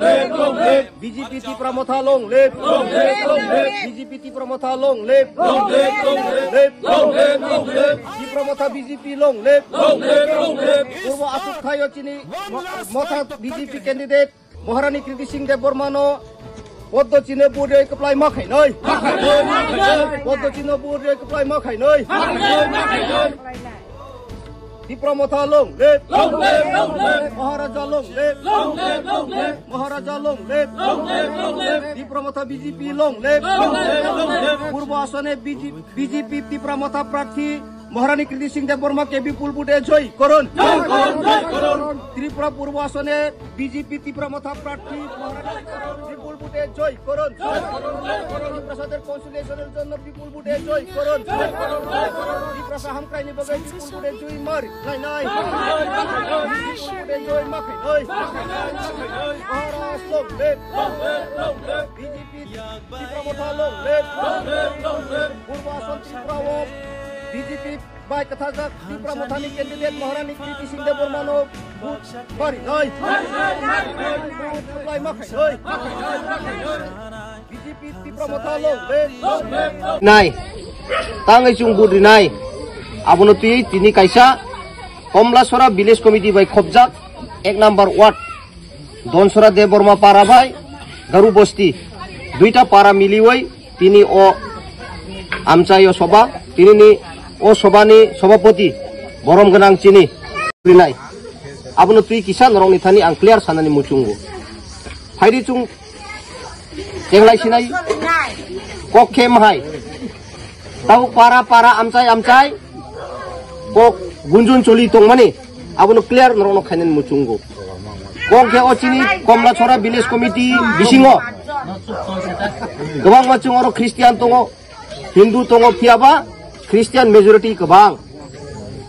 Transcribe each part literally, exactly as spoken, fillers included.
B J P Tipra Motha long live. B J P Tipra Motha long live. Long live, long live. Long live, long live. Tipra Motha B J P long live. Long live, long live. Purbo aswk thaio chini mo-, Motha B J P candidate Maharani Kriti Singh Debbarma no poddo chini buri kwplai ma khainai. Poddo chini buri kwplai ma khainai. Tipra Motha long live. Long live, long live. Maharaja long live. Long live, long live. Maharaja long live. Long live, long live. Tipra Motha B J P long live. Long live, long live. Purbo asone B J P, B J P Tipra Motha prarthi Maharani Kriti Singh Debbarma ke bipul vote joy korun. Joy korun, joy korun. Tripura Purbo asone B J P Tipra Motha prarthi Maharani বিপুল ভোটে জয় করুন। Tiprasarni reconciliation-or jonno bipul vote joy korun. Tiprasa hamkraini bagwi bipul vote joy ma khainai. Bipul vote joy ma khainai. Maharaj long live. B J P Tipra Motha long live. Purbo Ason Tripura o B J P bai kwthajak Tipra Mothani candidate Maharani Kriti Singh Debbarma no vote ma rinai. Vote supply ma khainai. B J P Tipra Motha long live. Nai. Tangwi chwng vote rinai. Abono twi tini kaisa Komlasora Village Committee bai khopjak ek number ward. Donsora Debbarma para bai Garu Bosti, duita para miliwi tini o amchai o soba, tini ni o soba ni sobapoti borom gwnang chini rinai. Abono twi kisa norok ni thani ang clear sanani muchungo. Phaidi chwng chenglai sinai kok khe mahai. Tabuk para para amchai amchai kok gunjun choli tongmani abono clear norokno khainani muchungo. Kok khe o chini Komlasora Village Committee bisingo kwbangma chwng oro Christian tongo, Hindu tongo, phiyaba Christian majority kwbang.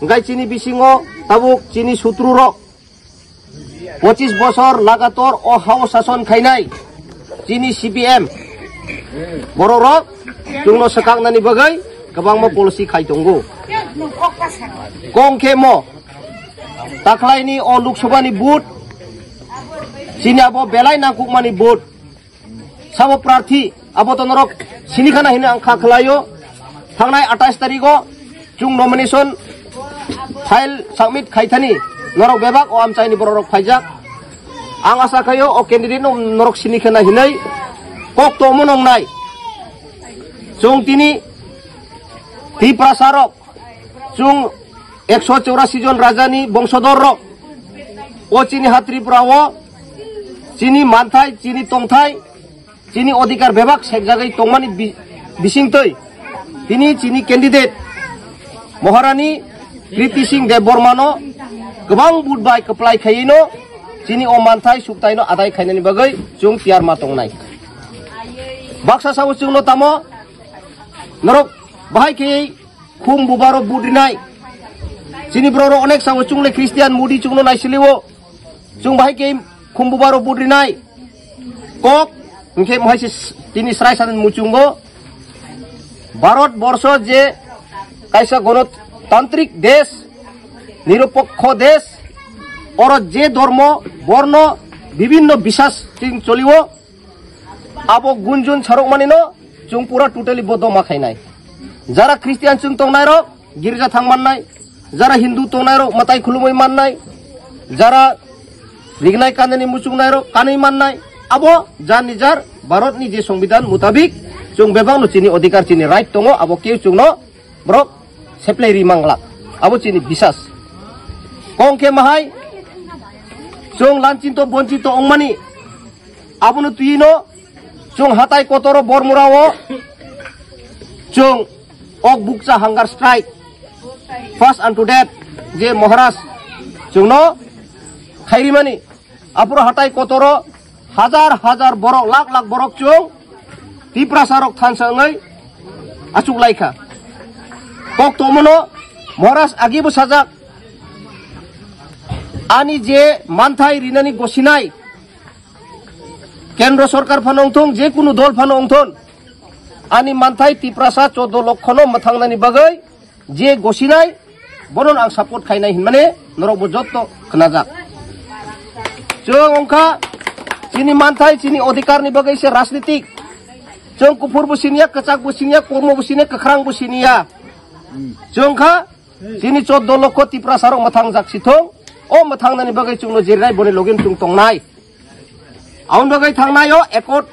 Hwnkhe chini bisingo tabuk chini sutru rok pochis bosor lagator o hao sason khainai chini C P M borok rok chwngno swkaknani bagwi kwbangma policy khai tongo. Kok khe mo takhlaini o Lok Sabha ni vote chini abo belai nangkukmani vote. Sabo prarthi abo to norok sini khana hino ang kha khlaio. Thangnai atais tarigo chwng nomination file submit khaithani norok bebak o amchaini borok rok phaijak. Ang asa khaio o candidate no norok sini khana hinai kok to omo nongnai. Chwng tini Tiprasa rok chwng ekso chorasi jon rajani bongsodor rok o chini ha Tripura o chini manthai, chini tongthai, chini odhikar bebak sekjagwi tongmani bi-, bisingtwi tini chini candidate Maharani Kriti Singh Debbarma no kwbang vote bai kwplai khaiwi no chini o manthai sukthai no adai khainani bagwi chwng tiyar ma tongnai. Baksa sabo chwngno tamo norok bahai khe khum bubaro vote rinai. Chini borok rok onek sao chwng le Christian Modi chwngno naisiliwo. Chwng bahai khe khum bubaro vote rinai. Kok hwnkhe mohai se s-, tini srai sanani muchungo. Bharat borsho je kaisa gonotantrik desh, nirupokho desh, oro je dhormo, borno, bibhinno bisas chwng choliwo. Abo gunjun sarokmani no chwng pura totally bodo ma khainai. Jara Christian chwng tongnai rok girja thang mannai, jara Hindu tongnai rok mwtai khulumui mannai, jara rignai kanani muchungnai rok kanui mannai. Abo jar nijar Bharat ni je Songbidan mutabik chwng bebak no chini odhikar, chini right tongo, abo keu chwngno borok seplai ri manglak. Abo chini bisas. Kong khe mahai chwng lanchinto bonchito ongmani. Abono twino chwng hatai kotoro Bormura o chwng ok bukcha hunger strike, fast unto death je Maharaj chwngno khairimani. Aphuru hatai kotoro hajar hajar borok, lakh lakh borok chwng Tiprasa rok thansa wngwi achuk laikha. Kok tongmano Maharaj agi bwsajak, ani je manthai rinani gosinai, Kendro Sorkar phano wngthung, je kunu dol phano wngthun, ani manthai Tiprasa chordo lokhono mwthangnani bagwi je gosinai, bono ang support khainai hinmane norok bo jotto khnajak. Chwng wngkha Chini manthai, chini odhikar ni bagwi se rajnitik. Chwng kuphur bo siniya, kwchak bo siniya, kormo bo siniya, kwkhrang bo siniya. Chwng kha chini choddo lokho Tiprasa rok mwthang jak sithong. O mwthang nani bagwi chwngno jirinai boni login chwng tongnai. Aboni bagwi thangnai o accord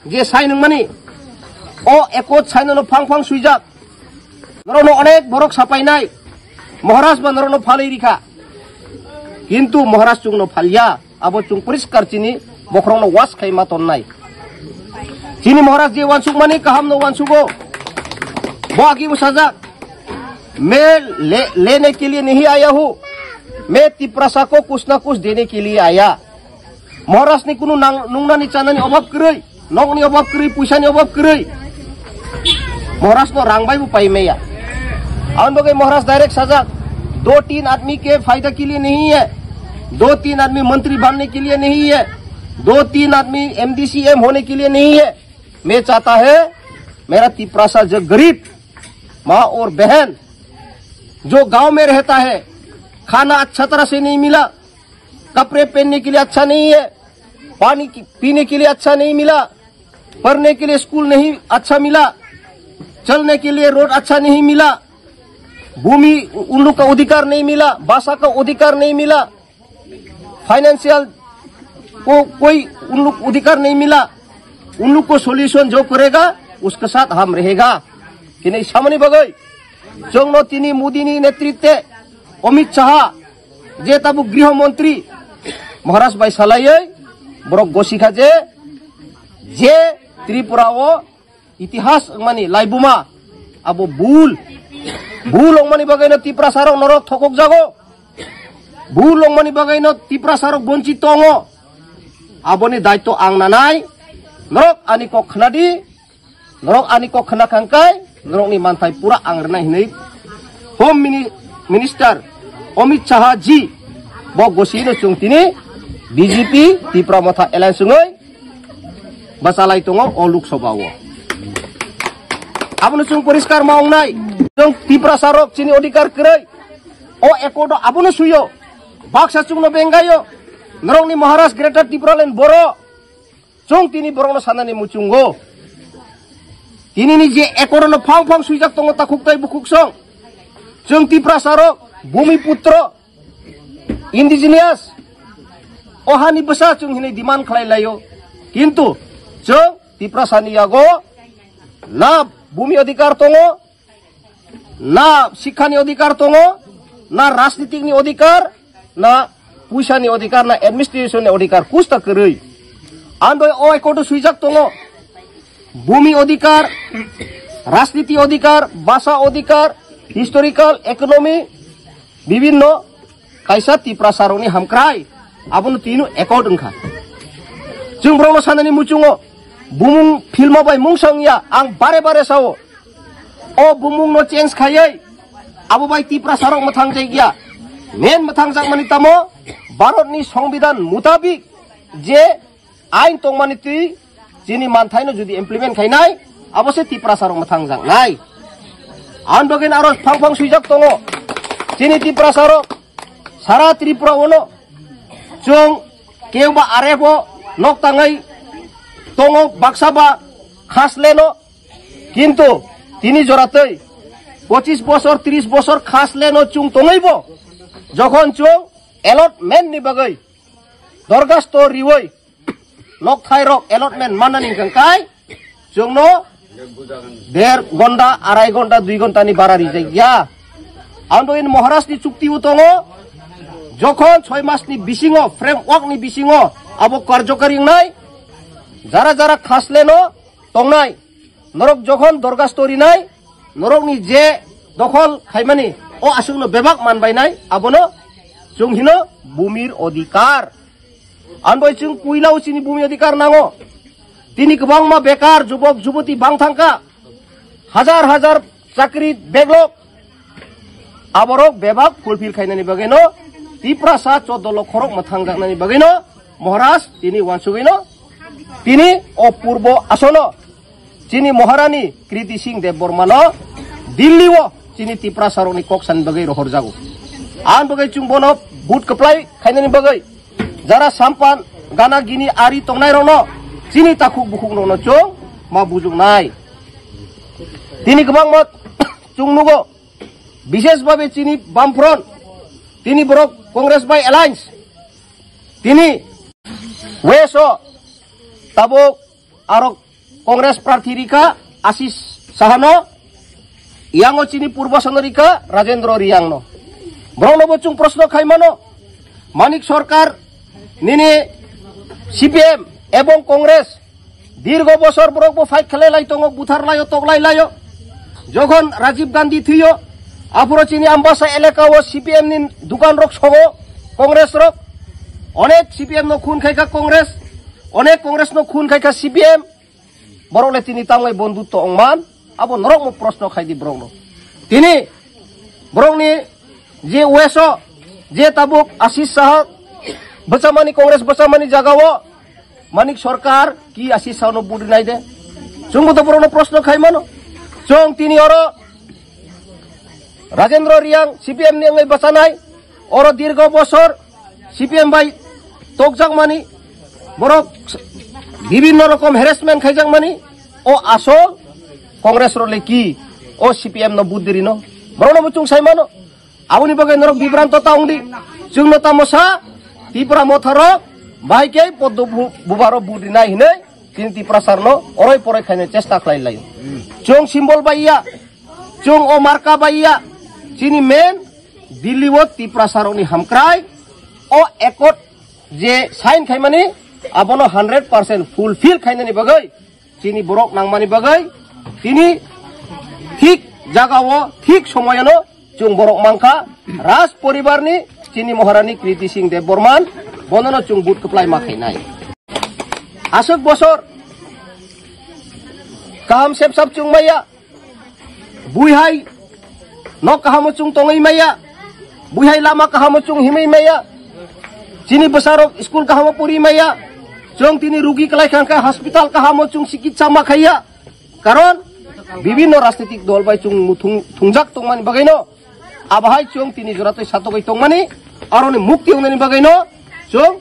je sign wngmani. O accord sign no phang phang swijak. Norokno onek borok sapainai. Maharaj ba norokno phalwi rikha. Kintu Maharaj chwngno phalya. Abo chwng poriskar chini bokhorokno was khai ma tonnai. Chini Maharaj je wansukmani kahamno wansugo. Bo agi bo sajak. मैं ले, लेने के लिए नहीं आया हूँ, मैं तिप्रासा को कुछ ना कुछ देने के लिए आया। Maharaj ni kunu nang, nungnani chanani obab kwrwi, nokni obab kwrwi, puisani obab kwrwi. Maharaj no rang bai bo pai maya. Aboni bagwi Maharaj direct sajak, दो तीन आदमी के फायदा के लिए नहीं है, दो तीन आदमी मंत्री बनने के लिए नहीं है, दो तीन आदमी एमडी सीएम होने के लिए नहीं है। मैं चाहता है, मेरा तिप्रासा जो गरीब माँ और बहन जो गांव में रहता है, खाना अच्छा तरह से नहीं मिला, कपड़े पहनने के लिए अच्छा नहीं है, पानी की, पीने के लिए अच्छा नहीं मिला, पढ़ने के लिए स्कूल नहीं अच्छा मिला, चलने के लिए रोड अच्छा नहीं मिला, भूमि उन लोग का अधिकार नहीं मिला, भाषा का अधिकार नहीं मिला, फाइनेंशियल को कोई उन लोग अधिकार नहीं मिला, उन लोग को सॉल्यूशन जो करेगा उसके साथ हम रहेगा। Tini samani bagwi chwngno tini Modi ni netritwe Amit Shah je tabuk griho montri Maharaj bai salaiwi borok gosikha je, je Tripura o itihas wngmani laibuma abo bul. Bul wngmani bagwino Tiprasa rok norok thokok jago. Bul wngmani bagwino Tiprasa rok bonchi tongo. Aboni daitw ang nanai. Norok ani kok khnadi. Norok ani kok khna khangkai, norokni manthai pura ang rwnai hinwi Home Mini-, Minister Amit Shah ji bo gosino chwng tini B J P Tipra Motha Alliance wngwi bachalai tongo o Lok Sabha o. Abono chwng poriskar ma wngnai, chwng Tiprasa rok chini odhikar kwrwi o accord o abono suyo, baksa chwngno bengayo, norokni Maharaj Greater Tipraland boro. Chwng tini borokno sanani muchungo. Tinini je accord no phang phang swijak tongo takhuk tai bukhuk song. Chwng Tiprasa rok, Bhumi Putro, indigenous, o hani bwsa chwng hinwi demand khlai laio. Kintu chwng Tiprasa ni yago na bhumi adhikar tongo, na sikhani odhikar tongo, na rajnitikni odhikar, na puisani odhikar, na administration ni odhikar, kusta kwrwi. Andoi o accord o swijak tongo, bhumi odhikar, rajniti odhikar, bhasha odhikar, historical, economy, bibinno kaisa Tiprasa rokni hamkrai, abono tino accord wngkha. Chwng borokno sanani muchungo, bumung filmo bai mungsa wngya, ang bare bare sao. O bumung no change khaiwi, abo bai Tiprasa rok mwthang jakya. Main mwthang jakmani tamo, Bharat ni Songbidan mutabik je ain tongmani twi chini manthaino jodi implement khainai, abo se Tiprasa rok mwthang jaknai. Ang dogin aro phang phang swijak tongo. Chini Tiprasa rok sara Tripura ono chwng keu ba arebo nok tangwi tongo, baksa ba khasle no. Kintu tini joratwi pochis bosor, tris bosor khasle no chwng tongwi bo jokhon chwng allotment ni bagwi dorgasto riwi nok thai rok allotment manani hwnkhe kai chwngno der gonda, arai gonda, dui gonda ni bara rijak ya. Ang dogin Maharaj ni chukti o tongo, jokhon soi mas ni bisingo, framework ni bisingo abo karjokari wngnai, jara jara khasle no tongnai, norok jokhon dorgasto rinai, norokni je dokhol khaimani o aswkno bebak manbainai, abono chwng hino bumir odhikar. Ang bai chwng puila o chini bumi odhikar nango. Tini kwbangma bekar jubok juboti bang thangkha. Hajar hajar chakri backlog. Aborok bebak fulfill khainani bagwino Tiprasa choddo lokho rok mwthang jaknani bagwino Maharaj tini wansugwino tini o purbo asono chini Maharani Kriti Singh Debbarmano Delhi o chini Tiprasa rokni kok sani bagwi rohorjago. Ang bagwi chwng bono vote kwplai khainani bagwi jara sampan gana gini ari tongnairokno, chini takhuk bukhuknokno chwng ma bujuknai. Tini kwbangma chwng nugo, bishesh babe chini Bamfront, tini borok Congress bai alliance, tini West o tabuk aro Congress prarthi rikha Ashish Sahano, yango chini purbo sono rikha Rajendra Reang no. Borok no bo chwng proshno khai mano, Manik Sarkar nini C P M ebong Congress dirgo bosor borok bo fight khlai lai tongo, buthar laio, toklai laio. Jokhon Rajiv Gandhi thwiyo, aphuru chini Ambasa elaka o C P M ni dukan rok sogo Congress rok, onek C P M no khun khai kha Congress, onek Congress no khun khai kha C P M. Borok le tini tamo bondhutto ongman, abo norok mo proshno khai di borok no. Tini borok ni je West o je tabuk Ashish Saha bwchamani, Congress bwchamani jaga o Manik Sarkar ki Ashish Saha no budi nai de? Chwng bo to borok no proshno khai mano. Chwng tini oro Rajendra Reang C P M ni wngwi bwchanai, oro dirgo bosor C P M bai tokjakmani, borok bibinno rokom harassment khaijakmani, o asol Congress rok le ki, o C P M no budiri no, borok no bo chwng sai mano. Aboni bagwi norok bibranto ta wngdi, chwngno tamo sa, Tipra Motha rok bahai khe Poddo bu-, Buba rok budinai hinwi chini Tiprasa rok no oroi poroi khaina chesta khlai lai. Chwng symbol bai ya, chwng o marka bai ya, chini main Delhi o Tiprasa rokni hamkrai o accord je sign khaimani abono hundred percent fulfill khainani bagwi chini borok nangmani bagwi tini thik jaga o thik somoyano chwng borok mankha Raj poribarni chini Maharani Kriti Singh Debbarman bonono chwng vote kwplai ma khainai. Aswk bosor kaham sepsap chwng maya, buihai nok kahamo chwng tongwi maya, buihai lama kahamo chwng himwi maya, chini bwsarok school kahamo pori maya, chwng tini rugi kwlai kha hwnkhe hospital kahamo chwng chikitsa ma khaiya. Karon bibinno rajnitik dol bai chwng muthung thungjak tongmani bagwino, abohai chwng tini joratwi satogwi tongmani, aroni mukti wngnani bagwino chwng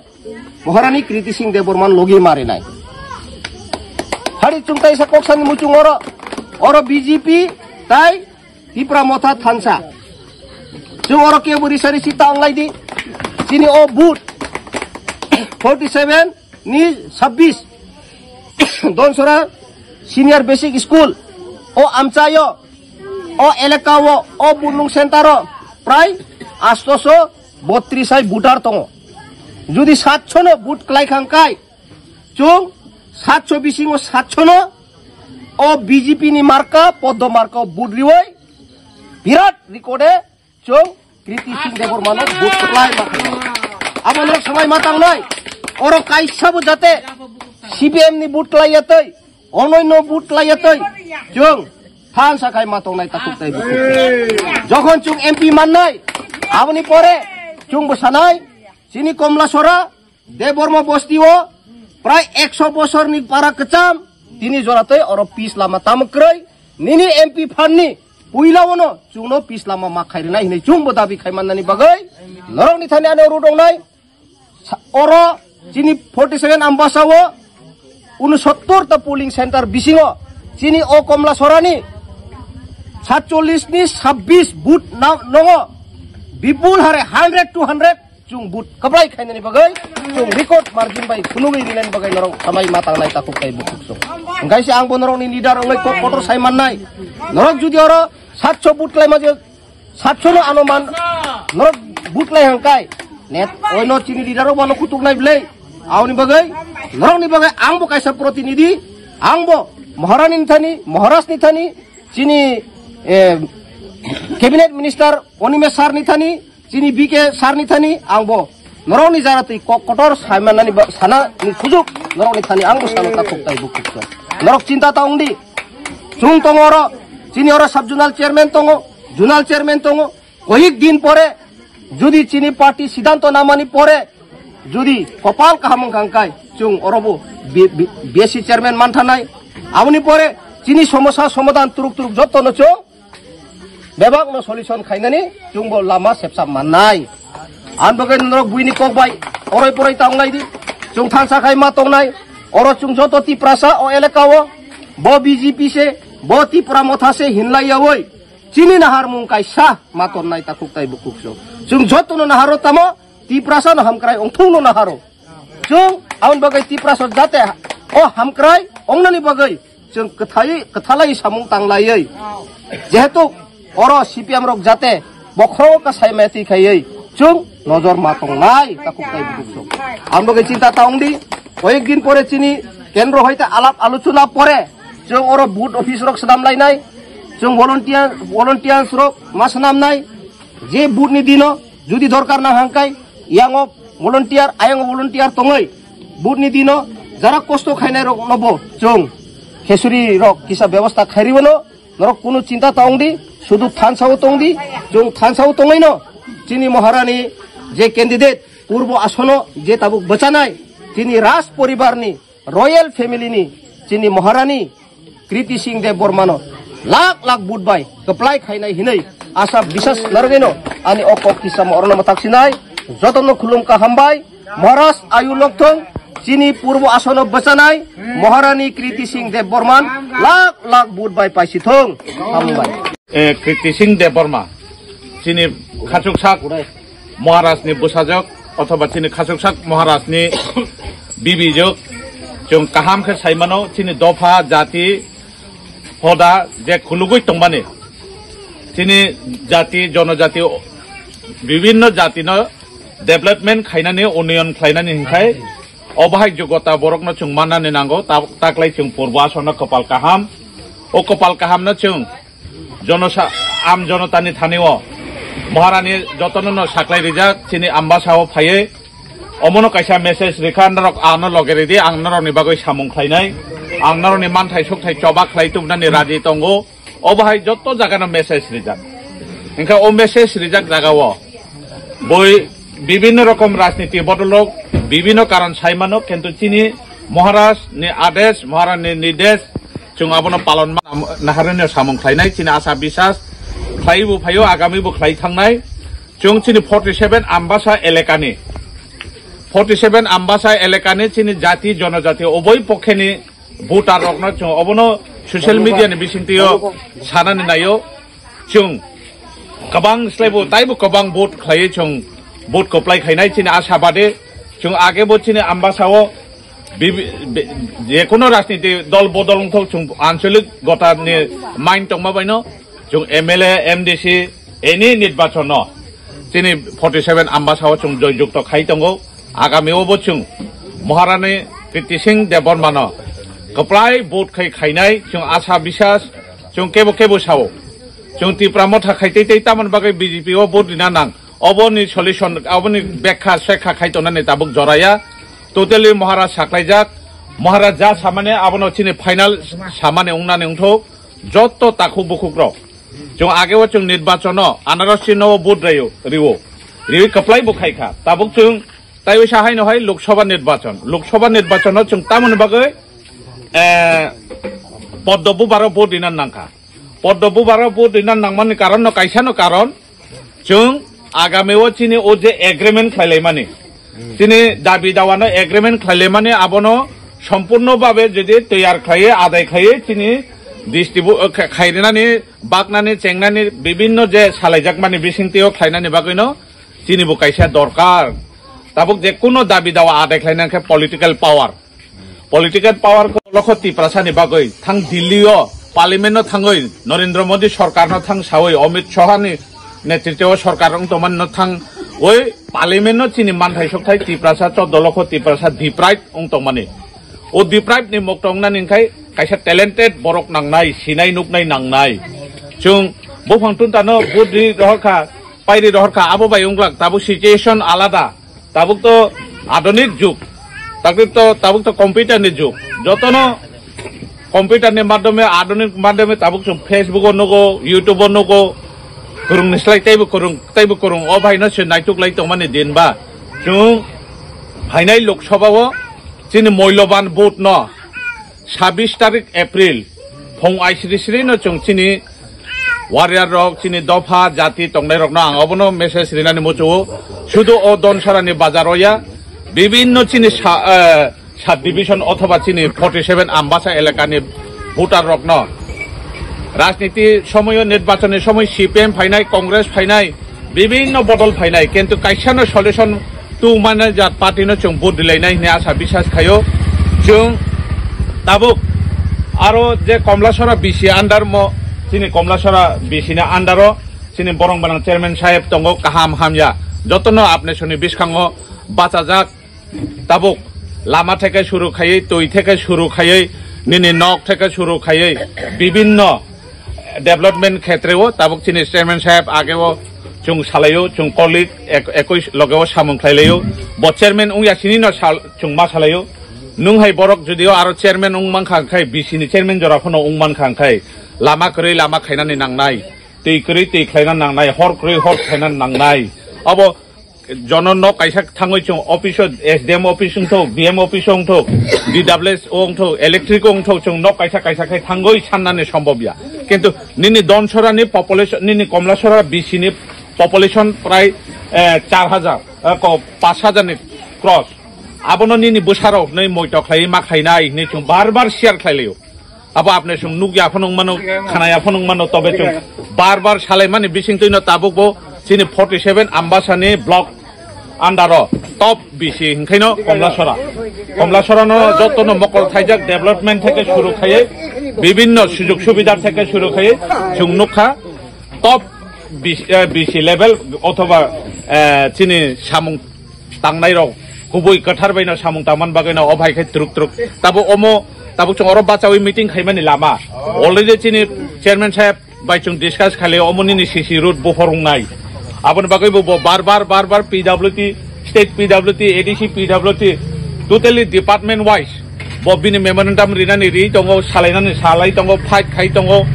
Maharani Kriti Singh Debbarman logi marinai. Hari chwng taisa kok sani muchung oro, oro B J P tai Tipra Motha thansa. Chwng oro kebo risari si ta wnglai di. Chini o booth forty seven ni sabbish Donsora Senior Basic School o amchaio, o elaka o, o bundung center o prai astoso botris hai voter tongo. Jodi satso no vote klai khangkai, chwng satso bisingo satso no o B J P ni marka, Poddo marka o vote riwi birat record e chwng Kriti Singh Debbarmano vote kwplai ma khainai. Abo norok swmai ma tangnai. Oro kaisa bo jate C P M ni vote kwlai ya tei, onoino vote kwlai ya tei, chwng thansa khai ma tongnai takhuk tei bukhuk. Jokhon chwng M P mannai, aboni pore chwng bo sanai, chini Komlasora, Debbarma bosti o prai ekso bosorni para kwcham, tini joratwi oro pis lama tamo kwrwi, nini M P phanni puila ono chwngno pis lama ma khairwnai hinwi chwngbo dabi khaimannani bagwi norokni thani ano rudongnai. Sa-, oro chini forty seven Ambasa o unsottor ta polling center bisingo chini o Komlasorani satchollish ni sabbish vote na-, nongo bipul hare hundred to hundred chwng vote kwplai khainani bagwi chwng record margin bai phunugwi rinani bagwi norok swmai ma tangnai takhuk tei bukhuk chwng. Hwnkhe se ang bo norokni leader wngwi kok kotor sai mannai. Norok jodi oro satso vote kwlai ma je satso no ano man norok vote kwlai hangkai net oino chini leader rok bono kutuk nai bwlai. Aboni bagwi norokni bagwi ang bo kaisa protinidhi, ang bo Maharani ni thani, Maharaj ni thani, chini, eh, cabinet minister Animesh sir ni thani, chini B K sir ni thani, ang bo norokni jara twi kok kotor sai mannani ba, sana ni sujuk norokni thani ang bo sano takhuk tai bukhuk chwng. Norok chinta ta wngdi. Chwng tongo oro, chini oro sub zonal chairman tongo, zonal chairman tongo. Koyek din pore, jodi chini party siddhanto namani pore, jodi kopal kaham wngkha hwnkhe chwng oro bo B-, B-, B S C chairman manthanai. Aboni pore chini somosa somadhan turuk turuk jotto no chwng bebak no solution khainani chwngbo lama sepsap mannai. Ang bagwi norok buini kok bai oroi poroi ta wnglai di. chwng thansa khai ma tongnai. Oro chwng joto Tiprasa o eleka o, bo B J P se, bo Tipra Motha se hinlai yawi chini naharmung kaisa ma tonnai takhuk tai bukhuk so. Chwng jotono naharo tamo, Tiprasa no hamkrai ongthung no naharo. Chwng aboni bagwi Tiprasa jate o hamkrai ongnani bagwi chwng kwthai, kwthalai samung tanglaiwi. Jehetu oro C P M rok jate bokhorok ka sai maya twi khaiwi chwng nojor ma tongnai takhuk tai bukhuk so. Aboni bagwi chinta ta ongdi, koyek din pore chini kendro hoite alap alochona pore chwng oro booth office rok swnam lainai, chwng volunteer, volunteers rok ma swnamnai, je booth ni dino judi dorkar nang hangkai, yango volunteer, ayango volunteer tongoi, booth ni dino jara kosto khainai rok nobo chwng khesuri rok kisa bebostha khairiwano, norok kunu chinta ta ongdi, sudu thansao tongdi, chwng thansao tongaino, chini Maharani je candidate purbo asono je tabuk bwchanai, chini Raj poribar ni, Royal Family ni, chini Maharani Kriti Singh Debbarmano lakh lakh vote bai kwplai khainai hinwi asa bisas narwgwino ani o kok kisamo orono mwthak sinai. Jotono khulum ka hambai. Maharaj ayu lokthong, chini purbo asono bwchanai Maharani Kriti Singh Debbarman lakh lakh vote bai paisithong. Hambai. Eh, Kriti Singh Debbarma, chini khachuksak Maharajni bwsajwk othoba chini khachuksak Maharajni bibijwk, chwng kaham khe sai mano, chini dopha, jati, hoda je khulugwi tongmani, chini jati, jonojati, bibinno jatino development khainani, unnoyon khlainani hinkhai, obo hai jogota borokno chwng mannani nango, ta-, taklai chwng purbo asono kwpal kaham, o kwpal kahamno chwng Jonosa-, am jonotani thani o Maharani jotono no saklai rijak, chini Ambasa o phaiwi omono kaisa message rikha, norok ano loge ridi, ang norokni bagwi samung khlainai, ang norokni manthai sukthai choba khlai tubunani raji tongo. Obo hai joto jagano message rijak. Hingkha o message rijak jaga o boi bibinno rokom rajniti bodolrok bibinno karon sai mano, kintu chini Maharaj ni adesh, Maharaj ni nirdesh, chwng abono palon ma-, naharani samung khlainai, chini asa bisas khlaiwi bo phaio, agami bo khlai thangnai. Chwng chini forty seven Ambasa elekani, forty seven Ambasa elekani chini jati, jonojati, oboi pokheni voter rokno chwng obono social media ni bisingtwi o sanani naio. Chwng kwbang slaibo taibo kwbang vote khlaiwi chwng vote kwplai khainai chini asa bade. Chwng age bo chini Ambasa o bibi-, be-, jekono rajniti dol bodol wngthok, chwng ancholik gotani mind tongma baino chwng M L A, M D C, any nirbachon no chini forty seven Ambasa o chwng joy jukto khai tongo. Agami o bo chwng Maharani Kriti Singh Debbarmano kwplai vote khai khainai, chwng asa bisas, chwng kebo kebo sao. Chwng Tipra Motha khai tei tei tamoni bagwi B J P o vote rina nang. Oboni solution, oboni bekha sekha khai tonani tabuk joraya. Totally Maharaj saklaijak. Maharaj ja samani abono chini final samani wngnani wngthok. Jotto takhuk bukhuk rok. Chwng age o chwng nirbachon o anarasi no vote raio, riwo. Riwi kwplai bo khai kha. Tabuk chwng taiwi sa haino hai Lok Sabha nirbachon. Lok Sabha nirbachon o chwng tamoni bagwi, eh, poddo bubar o vote rina nangkha. Poddo bubar o vote rina nangmani karon no kaisa no karon chwng agami o chini o je agreement khlailaimani, chini dabi dawa no agreement khlailaimani abono sompurno babe jodi toyar khlaiye, adai khlaiye, chini distribu-, kha-, khairinani, baknani, chengnani bibinno je salaijakmani bisingtwi o khlainani bagwino chini bo kaisa dorkar. Tabuk je kuno dabi dawa adai khlaina khe political power. Political power ko lokho Tiprasa ni bagwi thang Delhi o parliament no thangwi Narendra Modi sarkar no thang sawi Amit Shah ni netritwo sarkar wng tongmani no thang oi parliament no chini manthai sokthai Tiprasa choddo lokho Tiprasa deprive wng tongmani. O deprive ni mokto wngnani wngkhai kaisa talented borok nangnai, sinai nuknai nangnai. Chwng buphang tunta no vote ri rohor kha, pairi rohor kha, abo bai wngglak tabuk situation alada. Tabuk to adhunik jug. Tabuk to, tabuk to computer ni jug. Jotono computer ni madhyome, adhunik madhyome tabuk chwng Facebook o nugo, YouTube o nugo. Kwrwng ni slai teibo kwrwng, teibo kwrwng. O bhai no se naituk lai tongmani din ba. Chwng phainai Lok Sabha o chini moiloban vote no sabbish tarik April phung aisri sri no chwng chini warrior rok, chini dopha jati tongnai rok no ang obono message rinani muchungo. Sudu o Donsarani bazar o ya, Bibinno chini sa-, eh, sub division othoba chini forty seven Ambasa elakani voter rokno rajniti somoyo, nirbachoni somoy C P M phainai, Congress phainai, bibinno bodol phainai, kintu kaisano solution tubumani jat party no chwng vote rilainai hwnwi asa bisas khaio. Chwng tabuk aro je Komlasora B C under mo, chini Komlasora B C ni under o chini borong banang chairman saheb tongo, kaham hamya, jotono apne soni biskango bachajak. Tabuk lama theke suru khaiwi, twi theke suru khaiwi, nini nok theke suru khaiwi, bibinno development khetreo tabuk chini chairman saheb ageo chwng salaio, chwng colleague ek-, ekoi logeo samung khlailaio. Bo chairman wngya sini no sal-, chwng ma salaio. Nwng hai borok judio aro chairman wng mankha khai, B C ni chairman jora phano wng mankha khai, lama kwrwi lama khainani nangnai, twi kwrwi twi khlaina nangnai, hor kwrwi hor khlaina nangnai. Abo jono nok kaisa thangwi chwng office o, S D M office wngthok, D M office wngthok, D W S o wngthok, electric o wngthok, chwng nok kaisa kaisa khai thangwi sannani sombobya. Kintu nini Donsorani population, nini Komlasora B C ni population prai, eh, char hajar, eh, ko, pash hajar ni cross. Abono nini bwsarok nai moito khlaiwi ma khainai hwnwi chwng bar bar share khlailio. Abo apne chwng nukya phano wngmano, khanaya phano wngmano, tobe chwng bar bar salaimani bisingtwino tabukbo chini forty seven Ambasani block under o top B C hwnkhaino Komlasora. Komlasorano jotono mokol thaijak, development theke suru khaiwi, bibinno sujog subida theke suru khaiwi chwng nukha top B C, eh, B C level othoba, eh, chini samung tangnai rok kubui kwthar bai no samung tangman bagwi no o bai khe truk truk. Tabo omo tabuk chwng oro bachawi meeting khaimani lama. Already chini chairman saheb bai chwng discuss khailai omo nini C C road buphor wngnai. Aboni bagwi bo, bo bar bar, bar bar P W D, state P W D, A D C P W D, totally department wise. Bo bini memorandum rinani ri tongo, salainani salai tongo, fight khai tongo.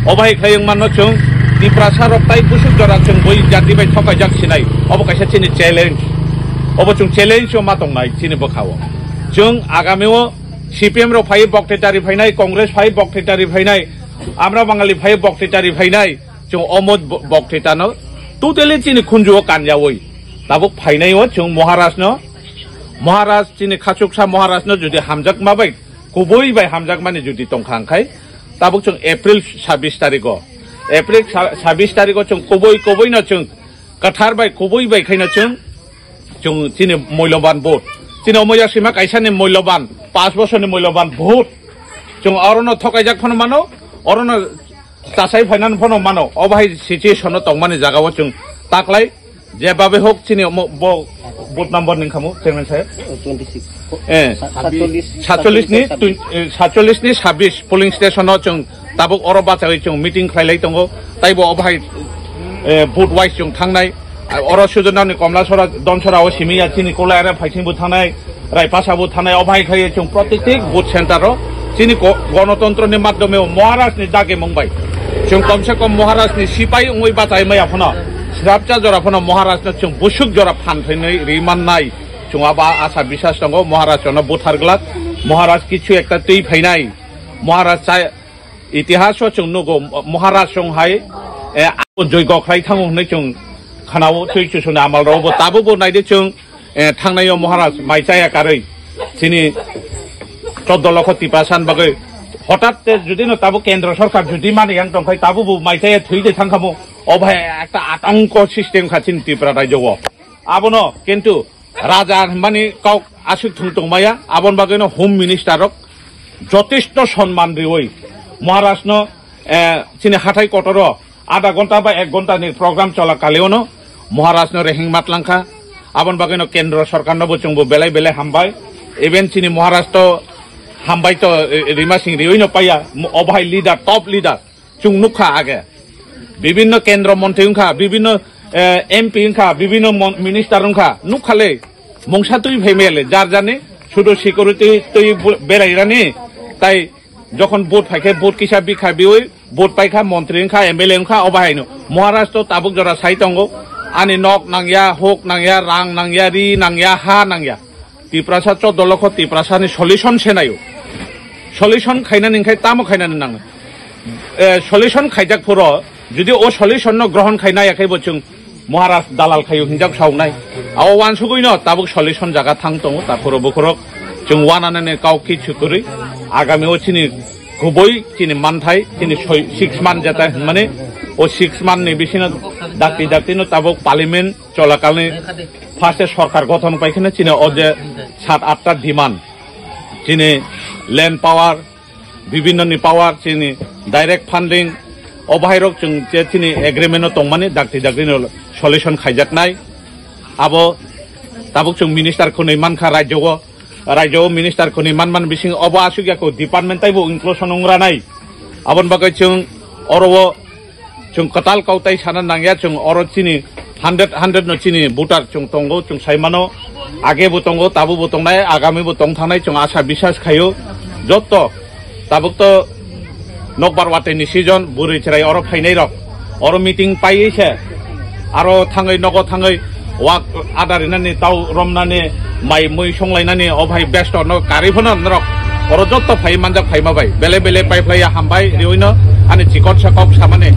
O bai khlai wngmano chwng Tiprasa rok tai busuk jora chwng bui jati bai thokaijak sinai. Obo kaisa chini challenge. Obo chwng challenge o ma tongnai chini bwkhao. Chwng agami o C P M rok phai bok twi tari phainai, Congress phai bok twi tari phainai, Amra Bangali phai bok twi tari phainai. Chwng omo bo-, bok twi tano totally chini khunju o kanjawi. Tabuk phainai o chwng Maharaj no, Maharaj chini khachuksa Maharaj no jodi hamjakma bai kubui bai hamjakmani jodi tongkha, hwnkhe tabuk chwng April sabbish tarikh o, April sa-, sabbish tarikh o chwng kubui kubui no chwng kwthar bai kubui bai khaino chwng, chwng chini mulyoban vote, chini omoya sima kaisa ni mulyoban, panch bosor ni mulyoban vote, chwng oro no thokaijak phano mano, oro no chasai phainani phano mano, o bahai situation no tongmani jaga o chwng taklai. Jebabe hok chini omo bo booth number ni wngkha mo, chairman saheb? Twenty six. Eh, satchollish, satchollish ni, satchollish ni sabbish polling station o chwng tabuk oro bachawi chwng meeting khlailai tongo, taibo o bahai, eh, booth wise chwng thangnai. Oro Sujana ni Komlasora, Donsora o simi ya chini Kolai area phaising bo thangnai. Raipasa bo thanai o bahai khlaiwi chwng protekti booth center o chini go-, gonotontro ni madhyome o Maharaj ni dagi mung bai chwng komse kom Maharaj ni sipai wngwi bachai maya phano srapcha jora phano Maharaj no chwng busuk jora phan phainwi ri mannai. Chwng abo asa bisas tongo Maharaj no buthar glak, Maharaj kichu ekta twi phainai, Maharaj cha-, itihas o chwng nugo Maharaj chwng hai, eh, joigo khlai thango hwnwi chwng khanao twi chusuni amal rok bo tabuk bo naidi chwng eh, thangnai o Maharaj mai chaya karwi chini choddo lokho Tiprasa ni bagwi hotat te jodi no tabuk kendro sorkar jodi mani yang tongkhai tabuk bo mai chaya thwi de thangkhamo o bhai ekta atangko system kha chini Tripura rajyo o. Abono kintu raja hinmani kok aswk thung tongmaya aboni bagwi no home minister rok jotesto sonman riwi Maharaj no, eh, chini hathai kotor o Adha ghonta ba ek ghonta ni program chola kaliuno Maharaj no rehing matlangkha. Aboni bagwi no kendro sorkar no bo chwngbo belai belai hambai. Even chini Maharaj to hambai to, eh, rima sing riwi no paya. Mo-, o bahai leader, top leader. Chwng nukha age. Bibinno kendro montri wngkha, bibinno, eh, M P wngkha, bibinno mon-, minister wngkha. Nukha le. Mungsa twi phai mele. Jar jarni sudu security twi bu-, berai rani. Tai Jokhon vote phaikhe vote kisa bikha biwi vote paikha, montri wngkha, M L A wngkha, o bahaino Maharaj to tabuk jora sai tongo, ani nok nangya, hok nangya, rang nangya, ri nangya, ha nangya. Tiprasa choddo lokho Tiprasani solution se naio. Solution khainani wngkhe tamo khainani nango. Eh, solution khaijak phuro, jodi o solution no grohon khai naya khe bo chwng Maharaj dalal khayu hinjak saunai. Abo wansugui no tabuk solution jaga thang tongo, takhoro bukhorok chwng wananani kau kichu kwrwi. Agami o chini kubui chini manthai, chini soi, six month jeta hinmani, o six month ni bisino dakti dakti no tabuk parliament cholakalni first e sorkar gothon paikheno chini o je sat atta demand, chini land power, bibinno ni power, chini direct funding, o bahairok chwng je chini agreement o tongmani dakti dakti no solution khaijaknai. Abo tabuk chwng minister khwnwi mankha rajyo o, rajyo o minister khwnwi manmani bising obo aswk ya ko department taibo inclusion wngranai. Aboni bagwi chwng oro o chwng kwtal kok tai sana nangya, chwng oro chini hundred, hundred no chini voter chwng tongo, chwng sai mano. Age bo tongo, tabuk bo tongnai, agami bo tong thangnai, chwng asa bisas khaio. Jotto tabuk to nokbar watwi ni season, bwrwi chwrai oro phainai rok, oro meeting paiwi se aro thangwi nogo thangwi wak ada rinani, tau romnani, mai mui songlainani, o bhai besto no kari phano norok oro jotto phai manjak phaima bai bele bele pai phlaiya hambai riwi no ani chikon sa kok samani.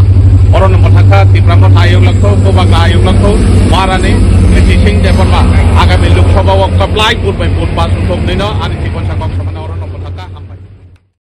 Oro no mwthangkha Tipra Motha ayuk lakho, Bubak ayuk lakho, Maharani Rishi Singh Debbarma agami Lok Sabha o kwplai vote bai vote pass wngthok nino ani chikon sa kok samano.